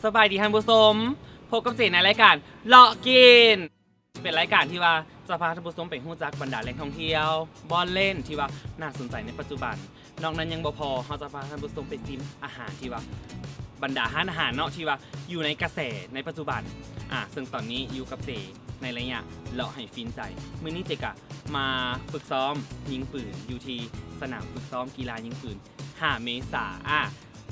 ສະບາຍດີທ່ານຜູ້ຊົມ, ພົບກັບເຈໃນລາຍການເລາະກິນ. ເປັນລາຍການທີ່ວ່າຈະພາທ່ານຜູ້ຊົມໄປຮູ້ຈັກບັນດາແຫຼ່ງທ່ອງທ່ຽວ, ບ່ອນຫຼິ້ນທີ່ວ່າໜ້າສົນໃຈໃນປັດຈຸບັນ. ນອກນັ້ນຍັງບໍ່ພໍ, ເຮົາຈະພາທ່ານຜູ້ຊົມໄປຊິມອາຫານທີ່ວ່າ ບັນດາຮ້ານອາຫານເນາະ ທີ່ວ່າຢູ່ໃນກະແສໃນປັດຈຸບັນ. ອາ ເຊິ່ງຕອນນີ້ຢູ່ກັບເຈໃນໄລຍະເລາະໃຫ້ຟິນໃຈ. ມື້ນີ້ເຈກະມາຝຶກຊ້ອມຍິງປືນຢູ່ທີ່ສະໜາມຝຶກຊ້ອມກິລາຍິງປືນ ຫ້າເມສາ. ອາ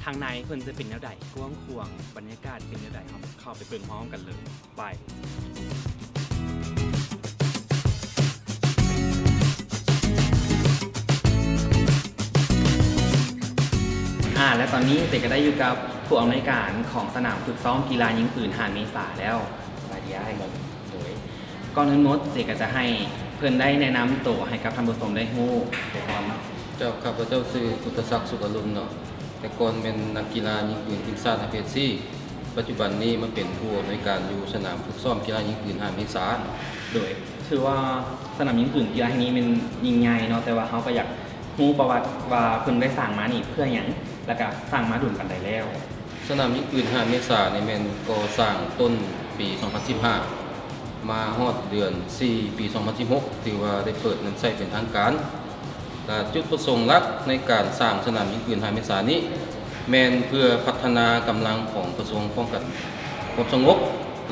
ທາງໃນເພິ່ນຈະເປັນແນວໃດ, ກວ້າງຂວາງ, ບັນຍາກາດເປັນແນວໃດ, ເຮົາເຂົ້າໄປເບິ່ງພ້ອມກັນເລີຍ. ໄປ. ອາ ແລະ ຕອນນີ້ເຈກະໄດ້ຢູ່ກັບຜູ້ອຳນວຍການຂອງສະໜາມຝຶກຊ້ອມກິລາຍິງປືນ ຫ້າເມສາແລ້ວ. ສະບາຍດີອ້າຍ. ໂດຍ ກ່ອນອື່ນໝົດ ເຈກະຈະໃຫ້ເພິ່ນໄດ້ແນະນຳໂຕໃຫ້ກັບທ່ານຜູ້ຊົມໄດ້ຮູ້ໄປກ່ອນເນາະ. ເຈົ້າ, ຂ້າພະເຈົ້າຊື່ ພຸດທະສັກ ສຸກອະລຸນເນາະ, ແຕ່ກ່ອນແມ່ນນັກກິລາຍິງປືນທີມຊາດ ອາພີເອສຊີ, ປັດຈຸບັນນີ້ມາເປັນຜູ້ອຳນວຍການຢູ່ສະໜາມຝຶກຊ້ອມກິລາຍິງປືນ ຫ້າເມສາ. ໂດຍ ຖືວ່າສະໜາມຍິງປືນກິລາແຫ່ງນີ້ແມ່ນຍິ່ງໃຫຍ່ເນາະ, ແຕ່ວ່າເຮົາກໍຢາກຮູ້ປະຫວັດວ່າເພິ່ນໄດ້ສ້າງມານີ້ເພື່ອຫຍັງ ແລ້ວກະສ້າງມາດົນປານໃດແລ້ວ? ສະໜາມຍິງປືນ ຫ້າເມສານີ້ແມ່ນກໍ່ສ້າງຕົ້ນປີສອງພັນສິບຫ້າ ມາຮອດເດືອນສີ່ ປີສອງພັນສິບຫົກ ຖືວ່າໄດ້ເປີດນຳໃຊ້ເປັນທາງການ. ແລະ ຈຸດປະສົງຫຼັກໃນການສ້າງສະໜາມຍິງປືນ ຫ້າເມສານີ້ ແມ່ນເພື່ອພັດທະນາກຳລັງຂອງກະຊວງປ້ອງກັນຄວາມສະຫງົບ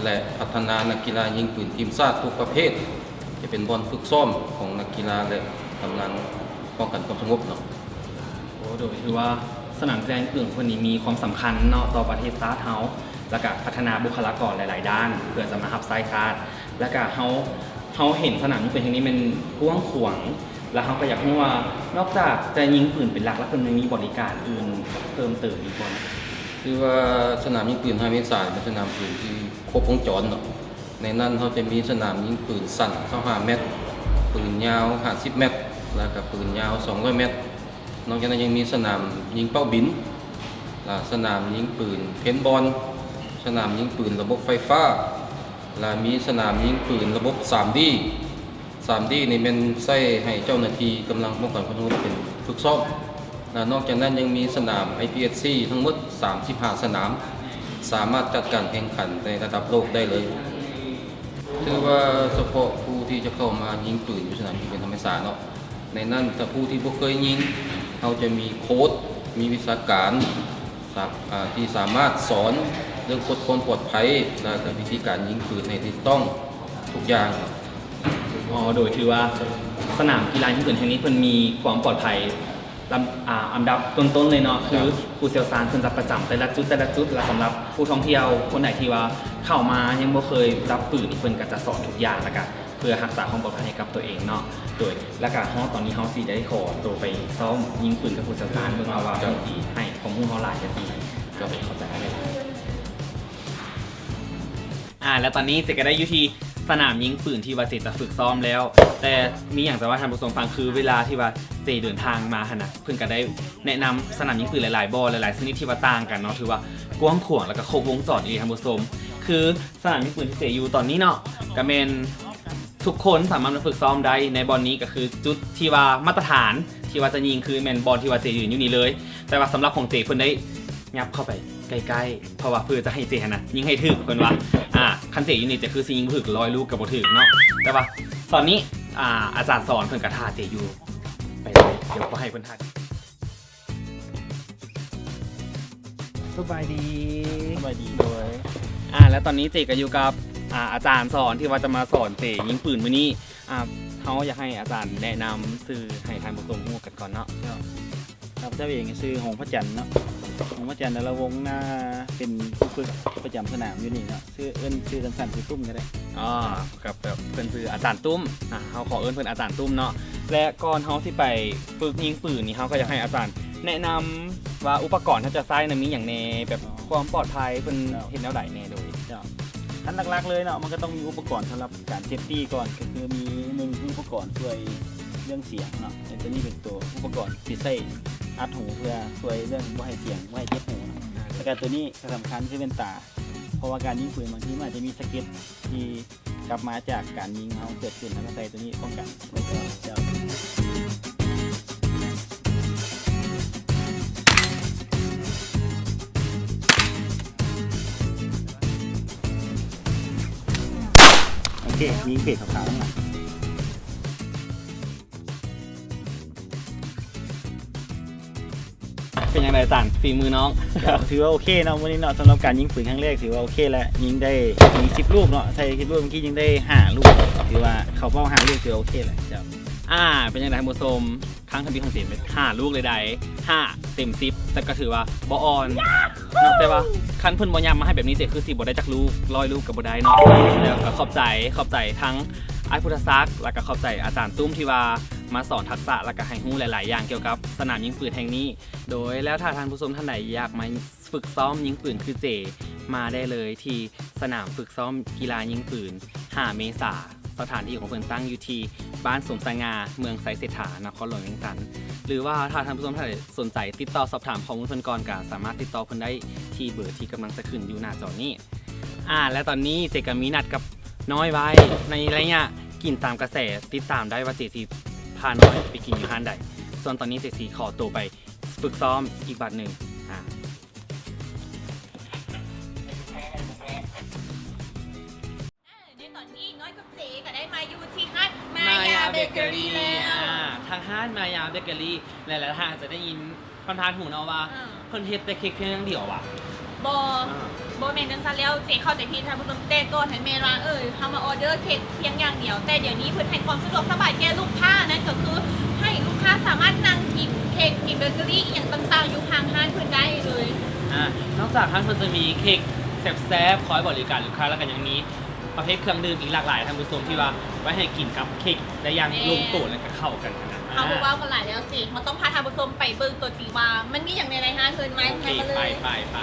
ແລະ ພັດທະນານັກກິລາຍິງປືນທີມຊາດທຸກປະເພດ ຈະເປັນບ່ອນຝຶກຊ້ອມຂອງນັກກິລາ ແລະ ກຳລັງປ້ອງກັນຄວາມສະຫງົບເນາະ. ໂອ້ ໂດຍ ຖືວ່າສະໜາມກິລາຍິງປືນເພິ່ນນີ້ມີຄວາມສຳຄັນເນາະ ຕໍ່ປະເທດຊາດເຮົາ ແລ້ວກະພັດທະນາບຸກຄະລາກອນຫຼາຍໆດ້ານ ເພື່ອຈະມາຮັບໃຊ້ຊາດ. ແລ້ວກະເຮົາ, ເຮົາເຫັນສະໜາມຍິງປືນແຫ່ງນີ້ແມ່ນກວ້າງຂວາງ, ແລ້ວເຮົາກໍຢາກຮູ້ວ່າ ນອກຈາກຈະຍິງປືນເປັນຫຼັກແລ້ວ ເພິ່ນຍັງມີບໍລິການອື່ນເພີ່ມເຕີມອີກບໍ່? ຄືວ່າສະໜາມຍິງປືນ ຫ້າເມສາ ເປັນສະໜາມປືນທີ່ຄົບວົງຈອນເນາະ. ໃນນັ້ນເຮົາຈະມີສະໜາມຍິງປືນສັ້ນ ຊາວຫ້າແມັດ, ປືນຍາວ ຫ້າສິບແມັດ ແລ້ວກະປືນຍາວ ສອງຮ້ອຍແມັດ. ນອກຈາກນັ້ນຍັງມີສະໜາມຍິງເປົ້າບິນ, ລະ ສະໜາມຍິງປືນເພນບອນ, ສະໜາມຍິງປືນລະບົບໄຟຟ້າ, ລະ ມີສະໜາມຍິງປືນລະບົບສາມດີ. ສາມດີນີ້ແມ່ນໃຊ້ໃຫ້ເຈົ້າໜ້າທີ່ກຳລັງປ້ອງກັນຄວາມສະຫງົບເປັນຝຶກຊ້ອມ. ລະ ນອກຈາກນັ້ນຍັງມີສະໜາມ ອາຍພີເອສຊີ ທັງໝົດສາມສິບຫ້າສະໜາມ, ສາມາດຈັດການແຂ່ງຂັນໃນລະດັບໂລກໄດ້ເລີຍ. ຖືວ່າສະເພາະຜູ້ທີ່ຈະເຂົ້າມາຍິງປືນຢູ່ສະໜາມຍິງປືນ ຫ້າເມສາເນາະ, ໃນນັ້ນຖ້າຜູ້ທີ່ບໍ່ເຄີຍຍິງ ເຮົາຈະມີໂຄດ, ມີວິຊາການ ສາ, ອາ, ທີ່ສາມາດສອນເລື່ອງກົດຄວາມປອດໄພ ແລະ ກະວິທີການຍິງປືນໃຫ້ຖືກຕ້ອງທຸກຢ່າງ. ອໍ ໂດຍ ຖືວ່າສະໜາມກິລາຍິງປືນແຫ່ງນີ້ເພິ່ນມີຄວາມປອດໄພລຳ, ອາ, ອັນດັບຕົ້ນໆເລີຍເນາະ, ຄື ເຈົ້າ ຜູ້ຊ່ຽວຊານເພິ່ນຈະປະຈຳແຕ່ລະຈຸດ, ແຕ່ລະຈຸດ, ລະສຳລັບຜູ້ທ່ອງທ່ຽວຄົນໃດທີ່ວ່າເຂົ້າມາຍັງບໍ່ເຄີຍຈັບປືນ ເພິ່ນກະຈະສອນທຸກຢ່າງ ລະກະ ເພື່ອຮັກສາຄວາມປອດໄພໃຫ້ກັບຕົວເອງເນາະ. ໂດຍ ແລ້ວກະຮອດຕອນນີ້ເຮົາຊິໄດ້ຂໍໂຕໄປຊ້ອມຍິງປືນກັບຜູ້ຊ່ຽວຊານເບິ່ງເນາະວ່າ ເຈົ້າ ເພິ່ນຊິໃຫ້ຄວາມຮູ້ເຮົາຫຼາຍແບບໃດ. ເຈົ້າ ເຂົ້າໃຈແລ້ວ. ອາ ແລ້ວຕອນນີ້ເຈກະໄດ້ຢູ່ທີ່ສະໜາມຍິງປືນທີ່ວ່າເຈຈະຝຶກຊ້ອມແລ້ວ, ແຕ່ມີຫຍັງຈະເວົ້າໃຫ້ທ່ານຜູ້ຊົມຟັງ ຄືເວລາທີ່ວ່າເຈເດີນທາງມາຫັ້ນນະ ເພິ່ນກະໄດ້ແນະນຳສະໜາມຍິງປືນຫຼາຍໆບ່ອນ ຫຼາຍໆຊະນິດທີ່ວ່າຕ່າງກັນເນາະ, ຖືວ່າກວ້າງຂວາງ ແລ້ວກະຄົບວົງຈອນອີ່ຫຼີທ່ານຜູ້ຊົມ. ຄື ສະໜາມຍິງປືນທີ່ເຈຢູ່ຕອນນີ້ເນາະ ກະແມ່ນທຸກຄົນສາມາດມາຝຶກຊ້ອມໄດ້ໃນບ່ອນນີ້, ກະຄືຈຸດທີ່ວ່າມາດຕະຖານທີ່ວ່າຈະຍິງ ຄືແມ່ນບ່ອນທີ່ວ່າເຈຢືນຢູ່ນີ້ເລີຍ. ແຕ່ວ່າສຳລັບຂອງເຈ ເພິ່ນໄດ້ຫຍັບເຂົ້າໄປໃກ້ໆ ເພາະວ່າເພື່ອຈະໃຫ້ເຈຫັ້ນນະຍິງໃຫ້ຖືກ ເພິ່ນວ່າ ອາ ຄັນເຈຢູ່ນີ້ຈະຄືຊິຍິງບໍ່ຖືກ ຮ້ອຍລູກກະບໍ່ຖືກເນາະ. ແຕ່ວ່າຕອນນີ້ ອາ ອາຈານສອນເພິ່ນກະຖ້າເຈຢູ່ ໄປເລີຍ ດຽວບໍ່ໃຫ້ເພິ່ນຖ່າຍ. ສະບາຍດີ. ສະບາຍດີ. ໂດຍ ອາ ແລະຕອນນີ້ເຈກະຢູ່ກັບ ອາ ອາຈານສອນທີ່ວ່າຈະມາສອນເຈຍິງປືນມື້ນີ້. ອາ ເຮົາຢາກໃຫ້ອາຈານແນະນຳຊື່ໃຫ້ທ່ານຜູ້ຊົມຮູ້ກັນກ່ອນເນາະ. ເຈົ້າ ຂ້າພະເຈົ້າເອງຊື່ ຫົງພະຈັນເນາະ, ຫົງພະຈັນ ດາລະວົງນາ, ເປັນຄູຝຶກປະຈຳສະໜາມຢູ່ນີ້ເນາະ. ຊື່ ເອີ້ນຊື່ສັ້ນໆ ຊື່ຕຸ້ມກະໄດ້. ອໍ ກະແບບເພິ່ນຊື່ອາຈານຕຸ້ມ, ອາ ເຮົາຂໍເອີ້ນເພິ່ນອາຈານຕຸ້ມເນາະ. ແລະກ່ອນເຮົາຊິໄປຝຶກຍິງປືນນີ້ ເຮົາກະຢາກໃຫ້ອາຈານແນະນຳວ່າອຸປະກອນເຮົາຈະໃຊ້ນະມີຫຍັງແດ່ ແບບຄວາມປອດໄພເພິ່ນເຮັດແນວໃດແດ່. ໂດຍ ເຈົ້າ ຄັນຫຼັກໆເລີຍເນາະ ມັນກະຕ້ອງມີອຸປະກອນສຳລັບການເຊັບຕີກ່ອນ ກະຄືມີ ໜຶ່ງ ອຸປະກອນຊ່ວຍເລື່ອງສຽງເນາະ, ແລະໂຕນີ້ເປັນໂຕອຸປະກອນທີ່ໃຊ້ອັດຫູ ເພື່ອຊ່ວຍເລື່ອງບໍ່ໃຫ້ສຽງ ບໍ່ໃຫ້ເຈັບຫູເນາະ. ແລ້ວກະໂຕນີ້ກະສຳຄັນຄືແວ່ນຕາ ເພາະວ່າການຍິງປືນບາງທີມັນອາດຈະມີສະເກັດທີ່ກັບມາຈາກການຍິງເຮົາເກີດຂຶ້ນ ເຮົາກະໃສ່ໂຕນີ້ປ້ອງກັນໄວ້ກ່ອນ. ເຈົ້າ. ເພດ ຍິງເພດຂາວໆນັ້ນນະ. ເປັນຈັ່ງໃດອາຈານ ຝີມືນ້ອງ? ກໍຖືວ່າໂອເຄເນາະ ມື້ນີ້ເນາະ ສຳລັບການຍິງປືນຄັ້ງແລກ ຖືວ່າໂອເຄແຫຼະ ຍິງໄດ້ ຍິງສິບລູກເນາະ ໃສ່ສິບລູກ ເມື່ອກີ້ຍິງໄດ້ຫ້າລູກ ຖືວ່າເຂົ້າເປົ້າຫ້າລູກ ຖືວ່າໂອເຄແຫຼະເຈົ້າ. ອ່າ ເປັນຈັ່ງໃດທ່ານຜູ້ຊົມ? ຄັ້ງທຳອິດຂອງເຈເປັນຫ້າລູກເລີຍໃດ໋ ຫ້າເຕັມສິບ ແຕ່ກໍຖືວ່າບໍ່ອ່ອນເນາະ ແຕ່ວ່າຄັນເພິ່ນບໍ່ຫຍັບມາໃຫ້ແບບນີ້ ເຈຄືຊິບໍ່ໄດ້ຈັກລູກ ຮ້ອຍລູກກໍບໍ່ໄດ້ເນາະ. ແລ້ວກໍຂອບໃຈ ຂອບໃຈທັງອ້າຍພຸດທະສັກ ແລ້ວກໍຂອບໃຈອາຈານຕຸ້ມທີ່ວ່າມາສອນທັກສະ ແລ້ວກໍໃຫ້ຮູ້ຫຼາຍໆຢ່າງກ່ຽວກັບສະໜາມຍິງປືນແຫ່ງນີ້. ໂດຍແລ້ວຖ້າທ່ານຜູ້ຊົມທ່ານໃດຢາກມາຝຶກຊ້ອມຍິງປືນຄືເຈ ມາໄດ້ເລີຍທີ່ສະໜາມຝຶກຊ້ອມກິລາຍິງປືນ ຫ້າເມສາ ສະຖານທີ່ຂອງເພິ່ນຕັ້ງຢູ່ທີ່ບ້ານສົມສະຫງ່າ ເມືອງໄຊເສດຖາ ນະຄອນຫຼວງວຽງຈັນ ຫຼືວ່າຖ້າທ່ານຜູ້ຊົມທ່ານໃດສົນໃຈຕິດຕໍ່ສອບຖາມຂໍ້ມູນເພິ່ນກ່ອນ ກໍສາມາດຕິດຕໍ່ເພິ່ນໄດ້ທີ່ເບີທີ່ກຳລັງຈະຂຶ້ນຢູ່ໜ້າຈໍນີ້. ອ່າ ແລະຕອນນີ້ເຈກໍມີນັດກັບນ້ອຍໄວ້ໃນໄລຍະກິນຕາມກະແສ ຕິດຕາມໄດ້ວ່າເຈຊິພານ້ອຍໄປກິນຢູ່ຮ້ານໃດ. ສ່ວນຕອນນີ້ເຈຊິຂໍໂຕໄປຝຶກຊ້ອມອີກບາດໜຶ່ງ. ອ່າ ໃນຕອນນີ້ນ້ອຍກັບເຈກໍໄດ້ມາຢູ່ທີ່ຮ້ານມາຍາເບເກີຣີແລ້ວ. ອ່າ ທາງຮ້ານມາຍາເບເກີຣີ ຫຼາຍໆທ່ານອາດຈະໄດ້ຍິນຜ່ານໆຫູເນາະວ່າ ເອີ ເພິ່ນເຮັດແຕ່ເຄັກພຽງຢ່າງດຽວຫວາ? ບໍ່ ອ່າ ບໍ່ແມ່ນຈັ່ງຊັ້ນແລ້ວ ເຈເຂົ້າໃຈຜິດທ່ານຜູ້ຊົມ. ແຕ່ກ່ອນຫັ້ນແມ່ນວ່າ ເອີ ເຮົາມາອອເດີເຄັກພຽງຢ່າງດຽວ ແຕ່ດຽວນີ້ເພິ່ນໃຫ້ຄວາມສະດວກສະບາຍແກ່ລູກຄ້າ ນັ້ນກໍຄືໃຫ້ລູກຄ້າສາມາດນັ່ງກິນເຄັກ ກິນເບເກີຣີອີ່ຫຍັງຕ່າງໆຢູ່ຂ້າງຮ້ານເພິ່ນໄດ້ເລີຍ. ອ່າ ນອກຈາກນັ້ນເພິ່ນຈະມີເຄັກແຊບໆຄອຍບໍລິການລູກຄ້າ ແລ້ວກໍຍັງມີ ປະເພດເຄື່ອງດື່ມອີກຫຼາກຫຼາຍ ທ່ານຜູ້ຊົມ ທີ່ວ່າໄວ້ໃຫ້ກິນກັບເຄັກໄດ້ຢ່າງ ແມ່ນ ລົງໂຕ ແລະກໍເຂົ້າກັນນະ. ເຮົາບໍ່ເວົ້າກັນຫຼາຍແລ້ວເຈ ເຮົາຕ້ອງພາທ່ານຜູ້ຊົມໄປເບິ່ງຕົວຈິງວ່າມັນມີຫຍັງໃນ ໃນຮ້ານເພິ່ນ. ມາ ໂອເຄ ໄປ ໄປ ໄປ.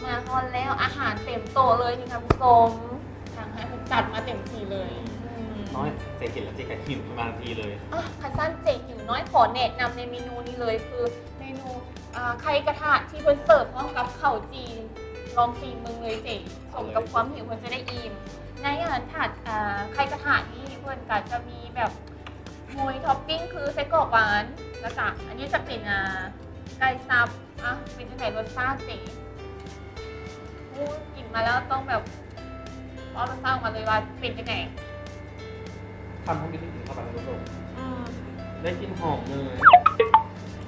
ມາຮອດແລ້ວ ອາຫານເຕັມໂຕະເລີຍນີ້ທ່ານຜູ້ຊົມ ທາງຮ້ານເພິ່ນຈັດມາເຕັມທີ່ເລີຍ. ອືມ ນ້ອຍ ເຈເຫັນແລ້ວເຈກໍຫິວຂຶ້ນມາທັນທີເລີຍ. ອ່ະ ຄັນຊັ້ນເຈຫິວ ນ້ອຍຂໍແນະນຳໃນເມນູນີ້ເລີຍ ຄືເມນູ ອ່າ ໄຂ່ກະທະທີ່ເພິ່ນເສີບພ້ອມກັບເຂົ້າຈີ່ ລອງຊີມເບິ່ງເລີຍເຈ ສົມກັບຄວາມຫິວເພິ່ນຈະໄດ້ອີ່ມ. ໃນອັນຖາດ ອ່າ ໄຂ່ກະທະນີ້ເພິ່ນກໍຈະມີແບບໂຮຍທັອບປິ້ງຄືໄສ້ກອກຫວານ ແລ້ວກະອັນນີ້ຈະເປັນ ອ່າ ໄກ່ສັບ. ອ່ະ ເປັນຈັ່ງໃດລົດຊາດເຈ? ໂອ້ ກິນມາແລ້ວຕ້ອງແບບ ເວົ້າລົດຊາດອອກມາເລີຍວ່າເປັນຈັ່ງໃດ? ຄຳທຳອິດທີ່ກິນເຂົ້າໄປ ທ່ານຜູ້ຊົມ ອືມ ໄດ້ກິ່ນຫອມເນີຍ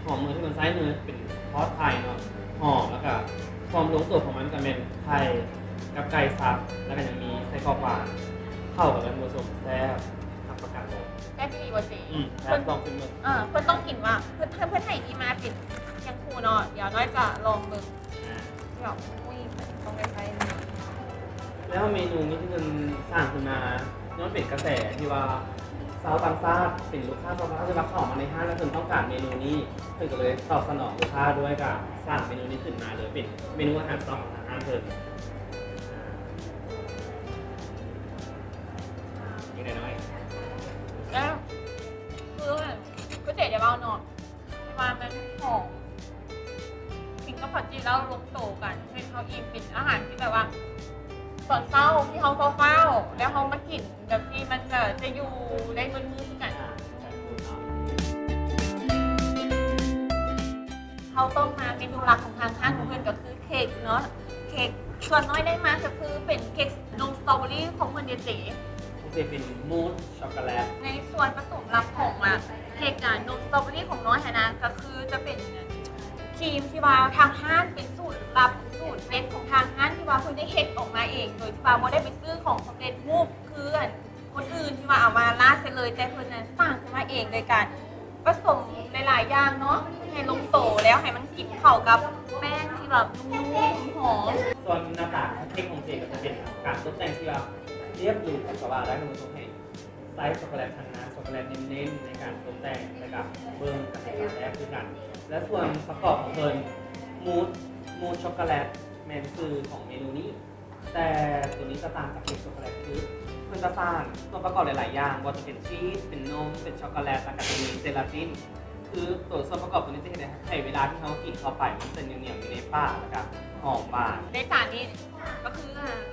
ຫອມເນີຍທີ່ເພິ່ນໃຊ້ເນີຍເປັນທອດໄຂ່ເນາະ ຫອມ ແລ້ວກະຄວາມລົງຕົວຂອງມັນກະແມ່ນໄຂ່ກັບໄກ່ສັບ ແລ້ວກະຍັງມີໄສ້ກອກຫວານ ເຂົ້າກັນເລີຍທ່ານຜູ້ຊົມ ແຊບຮັບປະກັນເລີຍ. ແຊບອີ່ຫຼີບໍ່ເຈ? ອືມ ແຊບ ລອງຊີມເບິ່ງ. ເອີ ເພິ່ນຕ້ອງກິນວ່າ ເພິ່ນ ເພິ່ນໃຫ້ອີ່ມາເປັນ ຍັງຄູເນາະ ດຽວນ້ອຍຈະລອງເບິ່ງ. ອ່າ ແບບ ອຸ້ຍ ຕ້ອງໄດ້ໃຊ້ເລີຍ. ແລ້ວເມນູນີ້ທີ່ເພິ່ນສ້າງຂຶ້ນມາ ຍ້ອນເປັນກະແສທີ່ວ່າຊາວຕ່າງຊາດ ເປັນລູກຄ້າຊາວຕ່າງຊາດທີ່ວ່າເຂົ້າມາໃນຮ້ານ ແລ້ວເພິ່ນຕ້ອງການເມນູນີ້ ເພິ່ນກໍເລີຍຕອບສະໜອງລູກຄ້າດ້ວຍການສ້າງເມນູນີ້ຂຶ້ນມາເລີຍ ເປັນເມນູອາຫານເຊົ້າຂອງທາງຮ້ານເພິ່ນ. ອ່າ ຈັ່ງໃດນ້ອຍ? ແລ້ວ ຄື ຄືເຈຈະເວົ້າເນາະ ທີ່ວ່າມັນຫອມ ກິນກັບເຂົ້າຈີ່ແລ້ວລົງໂຕກັນ ເຮັດເຮົາອີ່ມ ເປັນອາຫານທີ່ແບບວ່າ ຕອນເຊົ້າທີ່ເຮົາຟ້າວໆ ແລ້ວເຮົາມາກິນແບບນີ້ ມັນກະຈະຢູ່ໄດ້ໝົດມື້ຄືກັນ. ເຮົາຕ້ອງມາເມນູຫຼັກຂອງທາງຮ້ານຂອງເພິ່ນກໍຄືເຄັກເນາະ ເຄັກ ສ່ວນນ້ອຍໄດ້ມາກໍຄືເປັນເຄັກນົມສະຕໍເບີຣີຂອງເພິ່ນເດເຈ ເປັນມູສ ຊັອກໂກແລັດ. ໃນສ່ວນປະສົມລັບຂອງ ອາ ເຄັກ ອາ ນົມສະຕໍເບີຣີຂອງນ້ອຍຫັ້ນນະ ກໍຄືຈະເປັນຄຣີມທີ່ວ່າທາງຮ້ານເປັນສູດລັບ ສູດເດັດຂອງທາງຮ້ານ ທີ່ວ່າເພິ່ນໄດ້ເຮັດອອກມາເອງ ໂດຍທີ່ວ່າບໍ່ໄດ້ໄປຊື້ຂອງສຳເລັດຮູບຄືອັນຄົນອື່ນທີ່ວ່າເອົາມາລາດໃສ່ເລີຍ ແຕ່ເພິ່ນນັ້ນສ້າງຂຶ້ນມາເອງ ໂດຍການປະສົມຫຼາຍໆຢ່າງເນາະ ໃຫ້ລົງໂຕ ແລ້ວໃຫ້ມັນກິນເຂົ້າກັບແປ້ງທີ່ແບບນຸ້ມໆ ຫອມໆ. ສ່ວນໜ້າຕາຂອງເຄັກຂອງເຈກໍຈະເປັນການຕົບແຕ່ງທີ່ວ່າລຽບຫຼູກໍວ່າໄດ້ ທ່ານຜູ້ຊົມ ໃຫ້ ໃສ່ຊັອກໂກແລັດທາງໜ້າ ຊັອກໂກແລັດເນັ້ນໆ ໃນການຕົບແຕ່ງ ແລ້ວກະເບິ່ງກັນໃນຕອນແລກຄືກັນ ແລະ ສ່ວນປະກອບຂອງເພິ່ນ ມູສ ມູສຊັອກໂກແລັດ ແມ່ນຊື່ຂອງເມນູນີ້ ແຕ່ໂຕນີ້ຈະຕ່າງຈາກເຄັກຊັອກໂກແລັດ ຄືເພິ່ນຈະສ້າງສ່ວນປະກອບຫຼາຍໆຢ່າງ ບໍ່ວ່າຈະເປັນຊີສ ເປັນນົມ ເປັນຊັອກໂກແລັດ ແລ້ວກະຈະມີເຈລາຕິນ ຄືໂຕສ່ວນປະກອບໂຕນີ້ຈະເຮັດໃຫ້ເວລາທີ່ເຮົາກິນເຂົ້າໄປ ມັນຈະໜຽວໆຢູ່ໃນປາກ ແລ້ວກະຫອມຫວານ. ໃນຈານນີ້ ກໍຄື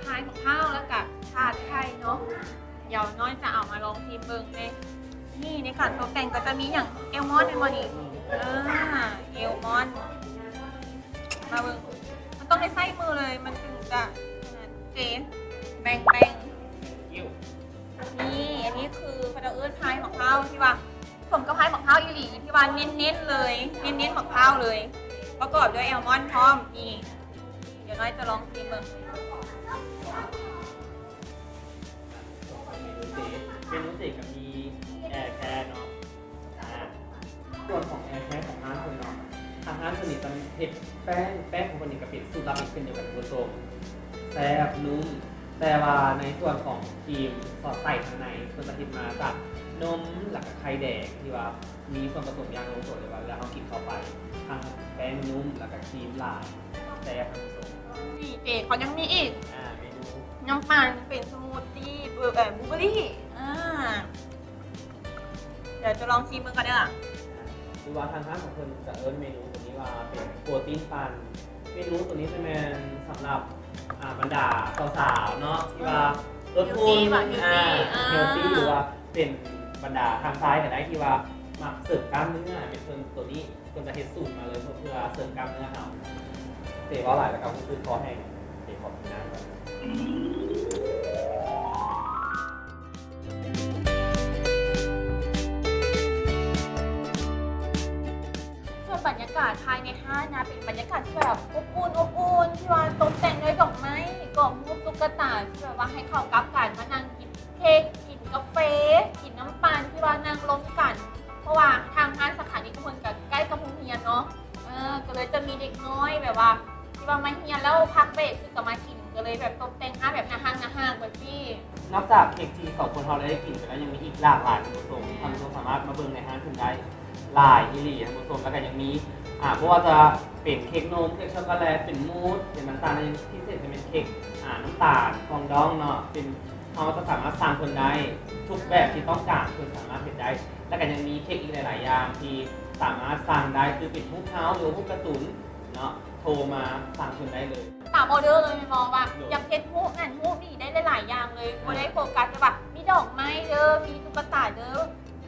ພາຍຂອງເຮົາ ແລ້ວກະທາດໄຂ່ເນາະ ດຽວນ້ອຍຈະເອົາມາລອງຊີມເບິ່ງເດ້. ນີ້ໃນການຕົບແຕ່ງກໍຈະມີຫຍັງ ແອລມອນແມ່ນບໍ່ນີ້? ເອີ ແອລມອນ ມາເບິ່ງ ມັນຕ້ອງໄດ້ໃຊ້ມືເລີຍ ມັນຈຶ່ງຈະ ເດ ແບ່ງໆ ຄິ້ວ ນີ້ ອັນນີ້ຄືເຂົາເຈົ້າເອີ້ນພາຍໝາກພ້າວ ທີ່ວ່າສົມກັບພາຍໝາກພ້າວອີ່ຫຼີ ທີ່ວ່າເນັ້ນໆ ເລີຍ ເນັ້ນໆ ໝາກພ້າວເລີຍ ປະກອບດ້ວຍແອລມອນພ້ອມ ນີ້ ດຽວນ້ອຍຈະລອງຊີມເບິ່ງ. ເມນູເຈ ເມນູເຈກໍມີ Air Care ເນາະ ອາ ສ່ວນຂອງ Air Care ຂອງຮ້ານເພິ່ນເນາະ ທາງຮ້ານເພິ່ນນີ້ຈະເຮັດແປ້ງ ແປ້ງຂອງເພິ່ນນີ້ກໍເປັນສູດລັບອີກເຊັ່ນດຽວກັນ ທ່ານຜູ້ຊົມ ແຊບ ນຸ້ມ ແຕ່ວ່າໃນສ່ວນຂອງຄຣີມສອດໃສ່ທາງໃນ ເພິ່ນຈະເຮັດມາຈາກນົມ ແລ້ວກໍໄຂ່ແດງ ທີ່ວ່າມີສ່ວນປະສົມຢ່າງລົງຕົວເລີຍ ວ່າເວລາເຮົາກິນເຂົ້າໄປ ທັງແປ້ງນຸ້ມ ແລ້ວກໍຄຣີມຫຼາຍ ແຊບ ທ່ານຜູ້ຊົມ. ນີ້ເດ ເຂົາຍັງມີອີກ ອາ ເມນູ ນ້ຳປັ່ນເປັນສະມູດຕີ້ ບລູ ເອີ ບລູເບີຣີ ອາ ດຽວຈະລອງຊີມເບິ່ງກ່ອນເດີ. ຫຼືວ່າທາງຮ້ານຂອງເພິ່ນຈະເອີ້ນເມນູໂຕນີ້ວ່າເປັນໂປຣຕີນປັ່ນ ເມນູໂຕນີ້ຈະແມ່ນສຳລັບ ອາ ບັນດາສາວໆ ເນາະ ທີ່ວ່າລົດຫຸ່ນ ເຮລຕີ ອາ ເຮລຕີ ອາ ຫຼືວ່າເປັນບັນດາທາງຊາຍກໍໄດ້ ທີ່ວ່າມັກເສີມກ້າມເນື້ອ ແມ່ນເພິ່ນໂຕນີ້ ເພິ່ນຈະເຮັດສູດມາເລີຍເພື່ອເສີມກ້າມເນື້ອເຮົາ. ເຈເວົ້າຫຼາຍແລ້ວກໍຮູ້ສຶກຄໍແຫ້ງ ເຈຂໍກິນນ້ຳກ່ອນ. ສ່ວນບັນຍາກາດພາຍໃນຮ້ານນະ ເປັນບັນຍາກາດທີ່ແບບອົບອຸ່ນ ອົບອຸ່ນ ທີ່ວ່າຕົກແຕ່ງດ້ວຍດອກໄມ້ ກອບຮູບ ຕຸກກະຕາ ທີ່ແບບວ່າໃຫ້ເຂົ້າກັບການມານັ່ງກິນເຄັກ ກິນກາເຟ ກິນນ້ຳປັ່ນ ທີ່ວ່ານັ່ງລົມກັນ ເພາະວ່າທາງຮ້ານສາຂານີ້ເພິ່ນກໍໃກ້ກັບໂຮງຮຽນເນາະ ເອີ ກໍເລີຍຈະມີເດັກນ້ອຍແບບວ່າ ທີ່ວ່າມາຮຽນແລ້ວພັກເບຣກຄືກໍມາກິນ ກໍເລີຍແບບຕົກແຕ່ງຮ້ານແບບໜ້າຮັກໆ ແບບນີ້. ນອກຈາກເຄັກທີ່ສອງຄົນເຮົາໄດ້ກິນໄປແລ້ວ ຍັງມີອີກຫຼາກຫຼາຍ ທ່ານຜູ້ຊົມ ອືມ ທ່ານຜູ້ຊົມສາມາດມາເບິ່ງໃນຮ້ານເພິ່ນໄດ້ຫຼາຍອີ່ຫຼີ ທ່ານຜູ້ຊົມ ແລ້ວກໍຍັງມີ ອາ ບໍ່ວ່າຈະເປັນເຄັກນົມ ເຄັກຊັອກໂກແລັດ ເປັນມູສ ເປັນຕ່າງໆ ແລະ ພິເສດຈະແມ່ນເຄັກ ອາ ນ້ຳຕານ ຟອງດອງເນາະ ເປັນ ເຮົາຈະສາມາດສັ່ງເພິ່ນໄດ້ທຸກແບບທີ່ຕ້ອງການ ເພິ່ນສາມາດເຮັດໄດ້ ແລ້ວກໍຍັງມີເຄັກອີກຫຼາຍໆ ຢ່າງທີ່ສາມາດສັ່ງໄດ້ ຄືເປັນຮູບເຮົາ ຫຼືວ່າຮູບກາຕູນເນາະ ໂທມາສັ່ງເພິ່ນໄດ້ເລີຍ ຕາມອໍເດີເລີຍແມ່ນບໍ່? ວ່າ ໂດຍ ຢາກເຮັດຮູບນັ້ນຮູບນີ້ໄດ້ຫຼາຍໆ ຢ່າງເລີຍ ອືມ ບໍ່ໄດ້ໂຟກັສແຕ່ວ່າມີດອກໄມ້ເດີ ມີຕຸກກະຕາເດີ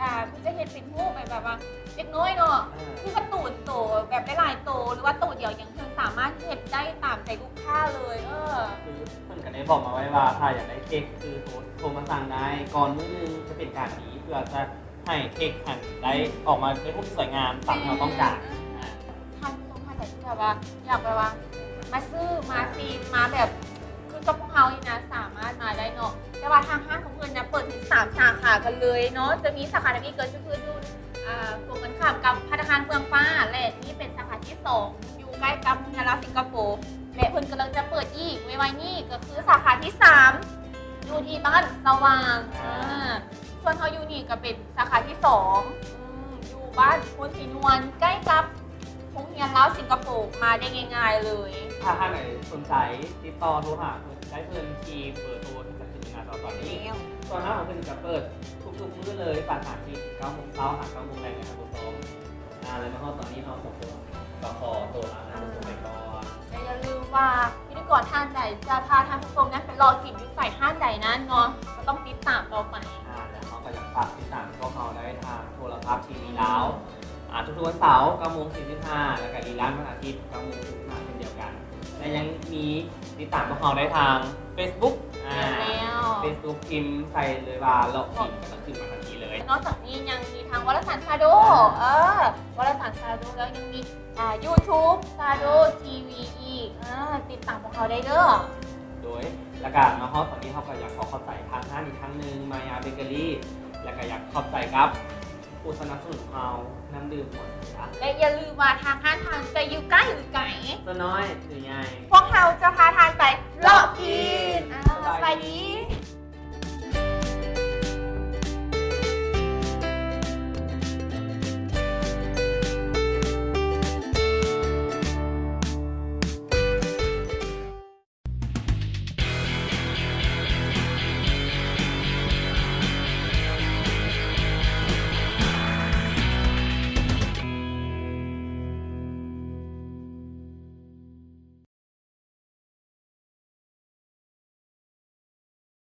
ອາ ເພິ່ນຈະເຮັດເປັນຮູບໃຫ້ແບບວ່າເດັກນ້ອຍເນາະ ອາ ຄືກາຕູນໂຕແບບຫຼາຍໆ ໂຕ ຫຼືວ່າໂຕດຽວຫຍັງ ເພິ່ນສາມາດເຮັດໄດ້ຕາມໃຈລູກຄ້າເລີຍ ເອີ ຄືເພິ່ນກໍໄດ້ບອກມາໄວ້ວ່າ ຖ້າຢາກໄດ້ເຄັກຄືໂທ ໂທມາສັ່ງໄດ້ ກ່ອນມື້ໜຶ່ງຈະເປັນການດີ ເພື່ອຈະໃຫ້ເຄັກຫັ້ນໄດ້ອອກມາໃນຮູບທີ່ສວຍງາມຕາມທີ່ເຮົາຕ້ອງການ ແມ່ນ ອາ ທ່ານຜູ້ຊົມທ່ານໃດທີ່ແບບວ່າ ຢາກແບບວ່າມາຊື້ ມາຊີມ ມາແບບຄືກັບພວກເຮົານີ້ນະ ສາມາດມາໄດ້ເນາະ ແຕ່ວ່າທາງຮ້ານຂອງເພິ່ນນະ ເປີດເຖິງສາມສາຂາກັນເລີຍເນາະ ຈະມີສາຂາທຳອິດກໍຄືຢູ່ ອາ ກົງກັນຂ້າມກັບພັດຕາຄານເຟືອງຟ້າ ແລະ ນີ້ເປັນສາຂາທີສອງ ຢູ່ໃກ້ກັບໂຮງຮຽນລາວສິງກະໂປ ແລະ ເພິ່ນກຳລັງຈະເປີດອີກໄວໆ ນີ້ ກໍຄືສາຂາທີສາມ ຢູ່ທີ່ບ້ານສະຫວ່າງ ອາ ອາ ສ່ວນເຮົາຢູ່ນີ້ກໍເປັນສາຂາທີສອງ ອືມ ຢູ່ບ້ານໂພນສີນວນ ໃກ້ກັບໂຮງຮຽນລາວສິງກະໂປ ມາໄດ້ງ່າຍໆ ເລີຍ. ຖ້າທ່ານໃດສົນໃຈ ຕິດຕໍ່ໂທຫາເພິ່ນໄດ້ເພິ່ນທີ່ເບີໂທທີ່ຈະຂຶ້ນໜ້າຈໍຕອນນີ້ ແລ້ວ ສ່ວນຮ້ານຂອງເພິ່ນຈະເປີດທຸກໆ ມື້ເລີຍ ຕັ້ງແຕ່ເກົ້າໂມງເຊົ້າຫາເກົ້າໂມງແລງ ທ່ານຜູ້ຊົມ ອາ ແລະ ມາຮອດຕອນນີ້ເຮົາສອງຄົນກໍຂໍໂຕລາທ່ານຜູ້ຊົມໄປກ່ອນ ແລະ ຢ່າລືມວ່າພິທີກອນທ່ານໃດຈະພາທ່ານຜູ້ຊົມນັ້ນໄປເລາະກິນຢູ່ໃສ ຮ້ານໃດນັ້ນເນາະ ກໍຕ້ອງຕິດຕາມຕໍ່ໄປ ອາ ແລະ ເຮົາກໍຢາກຝາກຕິດຕາມພວກເຮົາໄດ້ທາງໂທລະທັດ ທີວີລາວ ອາ ທຸກໆ ວັນເສົາ ເກົ້າໂມງສີ່ສິບຫ້າ ແລ້ວກໍລີລັນວັນອາທິດ ເກົ້າໂມງສີ່ສິບຫ້າ ເຊັ່ນດຽວກັນ ແລະ ຍັງມີຕິດຕາມພວກເຮົາໄດ້ທາງເຟສບຸກ ອາ ແມ່ນແລ້ວ ເຟສບຸກ ພິມໃສ່ເລີຍວ່າເລາະກິນ ກໍຈະຂຶ້ນມາທັນທີເລີຍ. ນອກຈາກນີ້ຍັງມີທາງວາລະສານຊາໂດ ເອີ ວາລະສານຊາໂດ ແລ້ວຍັງມີ ອາ ຢູທູບ ຊາໂດ ທີວີ ອີກ ເອີ ຕິດຕາມພວກເຮົາໄດ້ເດີ. ໂດຍ ແລ້ວກໍມາຮອດຕອນນີ້ ເຮົາກໍຢາກຂໍຂອບໃຈທາງຮ້ານອີກຄັ້ງໜຶ່ງ ມາຍາເບເກີຣີ ແລ້ວກໍຢາກຂອບໃຈກັບ ຜູ້ສະໜັບສະໜູນເຮົາ ນ້ຳດື່ມຫົວເສືອ ແລະ ຢ່າລືມວ່າທາງຮ້ານທ່ານຈະຢູ່ໃກ້ຫຼືໄກ ສ່ວນນ້ອຍຫຼືໃຫຍ່ ພວກເຮົາຈະພາທ່ານໄປເລາະກິນ ອາ ສະບາຍດີ.